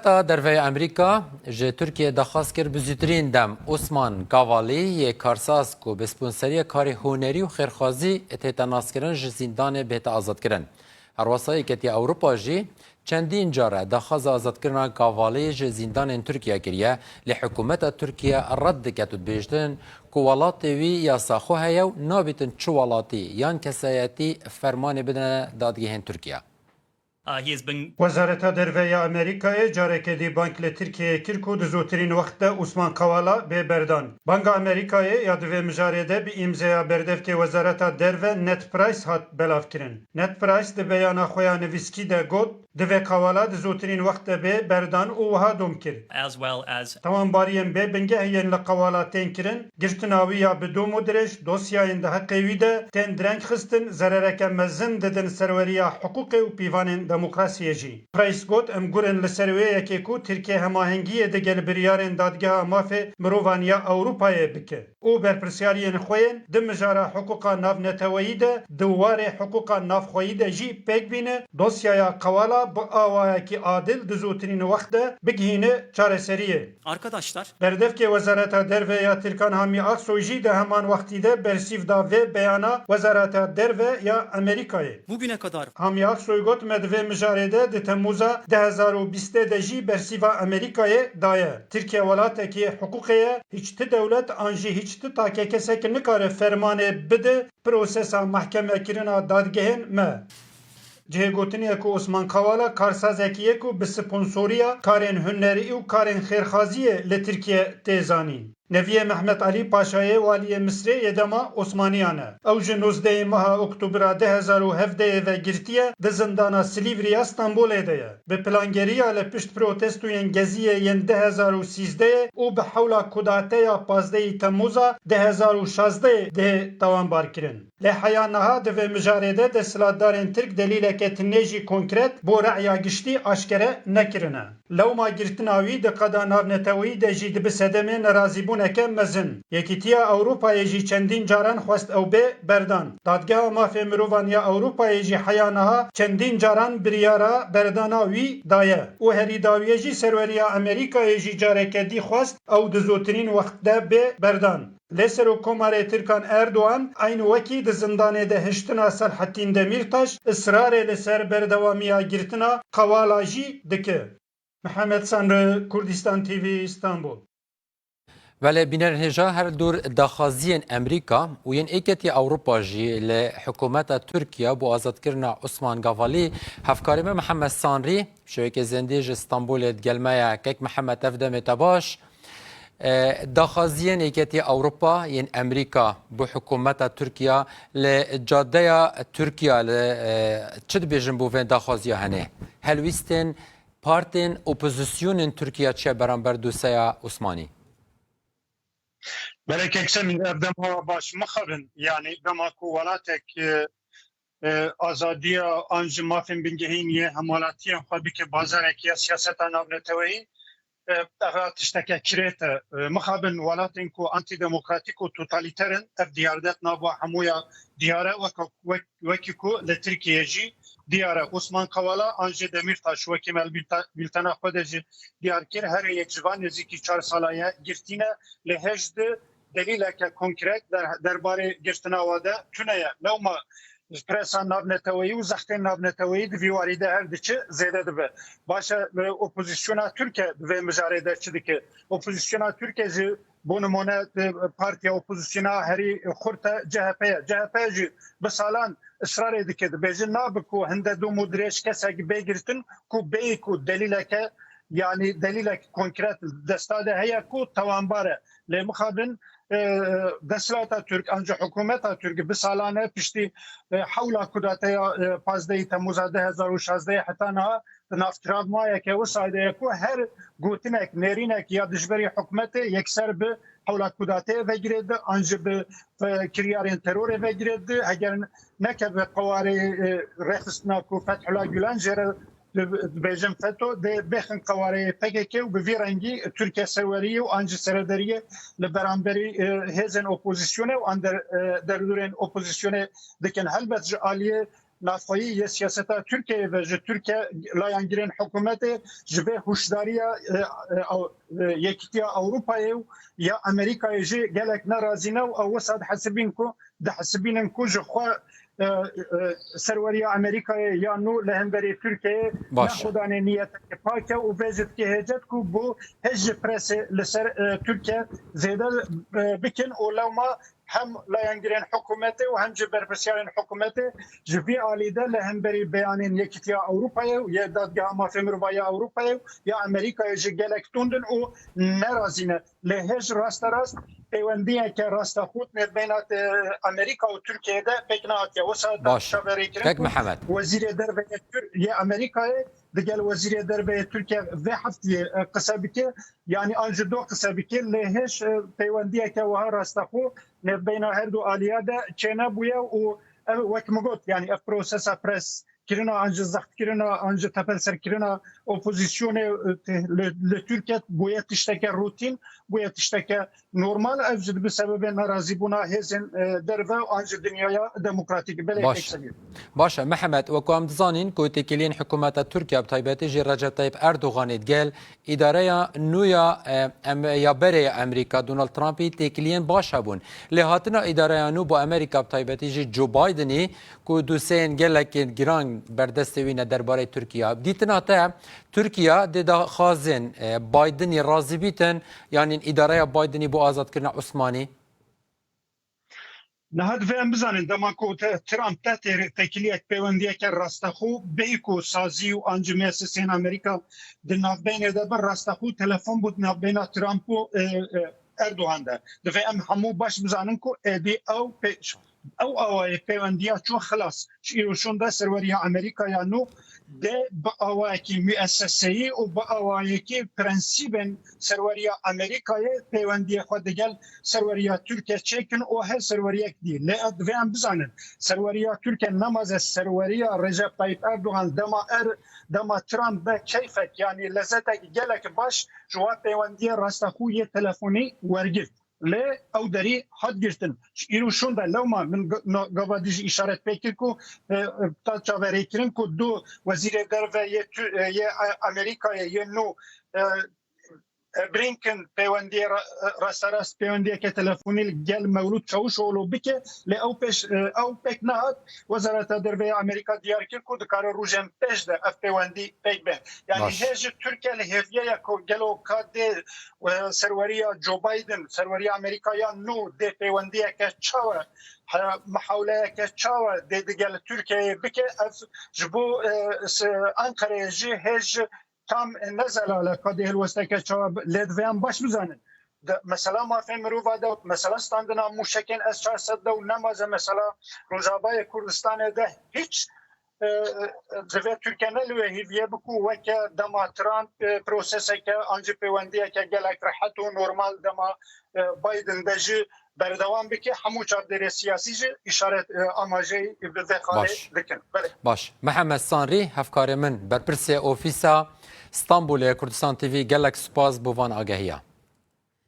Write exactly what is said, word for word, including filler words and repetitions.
Wezareta Derve ya Amerîka ji Tirkiyê daxwaz kir bi zûtirîn dem Osman Kavalî yê karsaz ku bi sponseriya karê hunerî û xêrxwazî tête naskirin ji zîndanê bihête azadkirin. Herwesa Yeketiya Ewropa jî çendîn care daxwaza azadkirina Kavalî ji zîndanên Tirkiye kiriye, lê hikûmeta Tirkiye red dike û dibêjin ku welatê wî yasa xwe heye û nabîtin çi welatî yan kesayetî fermanê bidine dadgehên Tirkiye. Uh, he has been Wezareta Derve ya Amerîkayê careke dî bang li Tirkiyeyê kir ku di zûtirîn wext de Osman Kavala bê berdan. Banga Amerîkayê ya di vê mijarê de bi îmzeya berdevkê Wezareta Derve Ned Price hat belavkirin. Ned Price di beyana xwe ya nivîskî de got, divê Kavala di zûtirîn wext de bê berdan û wiha dom kir. As well as Tawanbariyên bê bingeh yên li Kavala tên kirin, girtina wî ya bi dom û dirêj, dosyayên di heqê wî de tên direng xistin, zerereke mezin didin serweriya hiqûqê û pîvanên demokrasiyê jî. Price got, em gurin li ser wê yekê ku Tirkiye hemahengiyê digel biryarên Dadgeha Mafê Mirovan ya Ewropayê bike û berpirsyariyên xwe yên di mijara hiqûqa navneteweyî de di warê hiqûqa navxweyî de jî pêk bîne, dosyaya Kavala bi awayekî adil di zûtirîn wext de bigihîne çareseriyê. Arkadaşlar. Berdevkê Wezareta Derve ya Tirkan Hami Aksoy jî di heman wextî de bersîv da vê beyana Wezareta Derve ya Amerîkayê. Bugüne kadar Hami Aksoy got, me di vê mijarê de di Temmûza du hezar û bîstê de jî bersîva Amerîkayê daye. Tirkiye welatekî hiqûqê ye, hiç ti dewlet an jî hiç ti takekesek nikare fermanê bide prosesa mehkemekirina dadgehên me. Cihê gotinê ye ku Osman Kavala karsazekî ye ku bi sponsoriya karên hunerî û karên xêrxaziyê li Tirkiye tê zanîn. Neviye Mehmet Alî Paşayê waliyê Misrê yê dema Osmaniyan e. Ew ji nozdehê meha Oktobra du hezar û hevdehê ve girtiye di zindana Silîvriya Stenbolê de ye. Bi plangeriya li pişt protestoyên Geziyê yên du hezar û sîzdehê û bi hewla kudateya pazdehê Temmûza du hezar û şazdehê dihê tawanbarkirin. Lê heya niha di vê mijarê de desthilatdarên Tirk delîleke tinê jî konkret bo re'ya giştî aşkere nekirine. Lewma girtina wî di qada navneteweyî de jî dibe sedemê nerazîbûneke mezin. Yekîtiya Ewropayê jî çendîn caran xwest ew bê berdan. Dadgeha Mafê Mirovan ya Ewropayê jî heya niha çendîn caran biryara berdana wî daye û herî dawiyê jî serweriya Amerîkayê jî careke dî xwest ew di zûtirîn wext de bê berdan. Lê Serokkomarê Tirkan Erdogan eynî wekî di zindanê de hiştina Selhettîn Demîrtaş israrê li ser berdewamiya girtina Kavala jî dike. Mihemed Sanri, Kurdistan T V, Îstanbul. Belê bînerên hêja, her dûr daxwaziyên Amerîka û yên Êketî Ewropa jî li hikûmeta Tirkiye bo azadkirina Osman Gavalî, hevkarê me Mihemed Sanrî, şevekê zindî ji Stenbolê digel me ye. Kek Mihemed, ev demê te baş. E, daxwaziyên Êketî Ewropa yên Amerîka bo hikûmeta Tirkiye li cadeya Tirkiye li, e, çi dibêjin bo vê daxwaziya hene? Helwîstên partên opozisyonên Tirkiye çi ye beramber dosyeya Osmanî? Belê kek Semîn, ev dema baş mixabin, yanî dema ku welatek, e, e, azadiya an ji mafên bingehîn yê hemwelatiyên xwe bike bazarekî ya siyaseta navneteweyî, e, ev tişteke kirêt e. E, mixabin welatên ku antidemokratîk û totalîter in, ev diyardet nava hemûya diyar e, weke, wek, wekî ku li Tirkiyê jî diyar e. Osman Kavala an jî Demîrtaş wekî me li bîlta-, bîltena xwe de jî diyar kir, her yek ji van nêzîkî çar sala ye girtî ne, lê hêj di delîleke konkret der-, derbarê girtina we de tune ye. Lewma presa navneteweyî û zextên navneteweyî di vî warî de her diçe zêde dibe. Baş e, e, opozisyona Tirk e di vê mijarê de çi dike? Opozisyona Tirk e jî, bo nimûne, e, partiya opozisyona herî xurt e, C H P ye. C H P jî bi salan israrê dike, dibêje nabe ku hinde dom û dirêj kesek bê girtin ku bêyî ku delîleke, yanî delîlek konkret desta de heye ku tawanbar e. Lê mixabin, e, desthilata Tirk, an jî hikûmeta Tirk bi salan e piştî, e, hewla kudateya, e, pazdehê Temmûza du hezar û şazdehê heta niha di nav travmayeke wisa de ye ku her gotinek, nêrînek ya dijberî hikûmetê yekser bi hewla kudateyê ve girêdibe, an jî bi, e, kiryarên terorê ve girêdibe. Heger nekeve qewarê, e, rêxistina ku Fethullah Gülen jê re di-, dibêjin FETÖ, dê bêxin qewarê P K K û bi vî rengî Tirkiye serweriyê û an jî serederiyê li beramberî, e, hêzên opozisyonê û an der-, e, derdorên opozisyonê dikin. Helbet ji aliyê navxweyî yê siyaseta Tirkiyeyê ve ji Tirkiye layangirên hikûmetê ji vê huşdariya, e, e, ew, e, Yekîtiya Ewropayê û ya Amerîkayê jî gelek nerazî ne û ew wisa dihesibîn ku, dihesibînin ku ji xwe, e, e, serweriya Amerîkayê ya nû li hemberî Tirkiyeyê Baş e. nexwedanê niyeteke pak e û vê jî dikê hêcet ku bo hêj ji presê li ser, e, Tirkiye zêde, e, bikin û lewma hem layengirên hikûmetê û hem jî berpirsiyarên hikûmetê ji vî alî de li hemberî beyanên Yekîtiya Ewropayê û yê Dadgeha Mafê Mirovan ya Ewropayê û ya Amerîkayê jî gelek tund in û nerazî ne. Lê hêj rasterast peywendiyeke rasteqût nêvbeyna, e, Amerîka û Tirkiyeyê de pêk nehatiye. Wisa Baş e. çaverêkirin Kek ku Mihemed. Wezîrê Derve yê Tir-, yê Amerîkayê digel Wezîrê Derve yê Tirkiye vê heftiyê, e, qise bike, yanî an ji do qise bike, lê hêj, e, peywendiyeke wiha rasteqû nêvbeyna her du aliya de çênebûye û ev, wek min got, yanî ev prosesa pres kirina, an ji zextkirina, an ji tepelserkirina opozisyonê, e, li, li Tirkiye bûye tişteke rutîn, bûye tişteke normal. Ev jî dibe sebebê nerazîbûna hêzên, e, derve an ji dinyaya demokratîk. Belê Baş e. Baş e, Mihemed, wekû em dizanîn ku têkiliyên hikûmeta Tirkiye, bi taybetî jî Recep Tayyip Erdoganê digel îdareya nû ya, e, em-, ya berê ya Amerîka, Donald Trumpî, têkiliyên baş hebûn. Lê hatina îdareya nû bo Amerîka, bi taybetî jî Joe Bidenî, ku doseyên gelekên giran berdestê wî ne derbarê Tirkiye. Dîtina te, Tirkiye dê daxwazên, e, Bidenî razî bîtin, yanîn îdareya Bidenî bo azadkirina Osmanî? Niha divê em bizanin, dema ku te, Trump te tê-, têkiliyek, peywendiyeke rastexû bêyî ku sazî û an jî müesseseyên Amerîka di navbeynê de bin, rastexû telefon bû di navbeyna Trump û, e, e, Erdogan de. Divê em hemû baş bizanin ku êdî ew pê-, ew awayê pêwendiya çû xilas. Ji îro şûn de serweriya Amerîka ya nû dê bi awayekî müesseseyî û bi awayekî prensîbên serweriya Amerîkayê peywendiyê xwe digel serweriya Tirkiye çêkin û her serweriyek dî. Lê divê em bizanin, serweriya Tirkiye nemaze serweriya Recep Tayyip Erdogan dema er, dema Trump be keyfek, yanî lezetek gelek baş ji wa peywendiyê rastexû yê telefonî wergirt. Lê ew derî hat girtin. Ji îro şûn de lewma min g-, no-, gava dî jî îşaret pê kir ku, e, e, ta çaverêkirin ku du wezîrê derve yê Tu-, e, yê, e, Amerîkayê yê nû, e, e, Blinken peywendiyê ra-, e, rasterast peywendiyeke telefonî li gel Mewlûd Çavuşoglu bike, lê ew pêş, e, ew pêk nehat. Wezareta Derve ya Amerîka diyar kir ku dikare rojên pêş de ev peywendî pêk be. Yanî Baş. hêj Tirkiye li hêviye ye ku gelo ka dê, e, serweriya Joe Biden, serweriya Amerîka ya nû dê peywendiyeke çawa, he, mihawleyeke çawa dê digel Tirkiyeyê bike, ev ji bo, e, se-, Ankarayê jî hêj tam ne zelal e, ka dê helwesteke çawa bi-, lê divê em baş bizanin. De, mesela mafê mirova de, mesela standina mûşekên S çar sed de û nemaze mesela Rojavayê Kurdistanê de hîç, e, e, divê Tirkiye ne li wê hêviye bi ku weke dema Trump, e, proseseke an jî pêwendiyeke gelek rehet û normal dema, e, Biden de jî berdewam bike, hemû çavdêrê siyasî jî îşaret, e, amajeyî bi vê xalê Baş. dikin. Belê. Baş. Mihemed Sanrî, hevkarê min, berpirsê ofîsa Stenbolê Kurdistan T V, gelek spas bo van agehiya.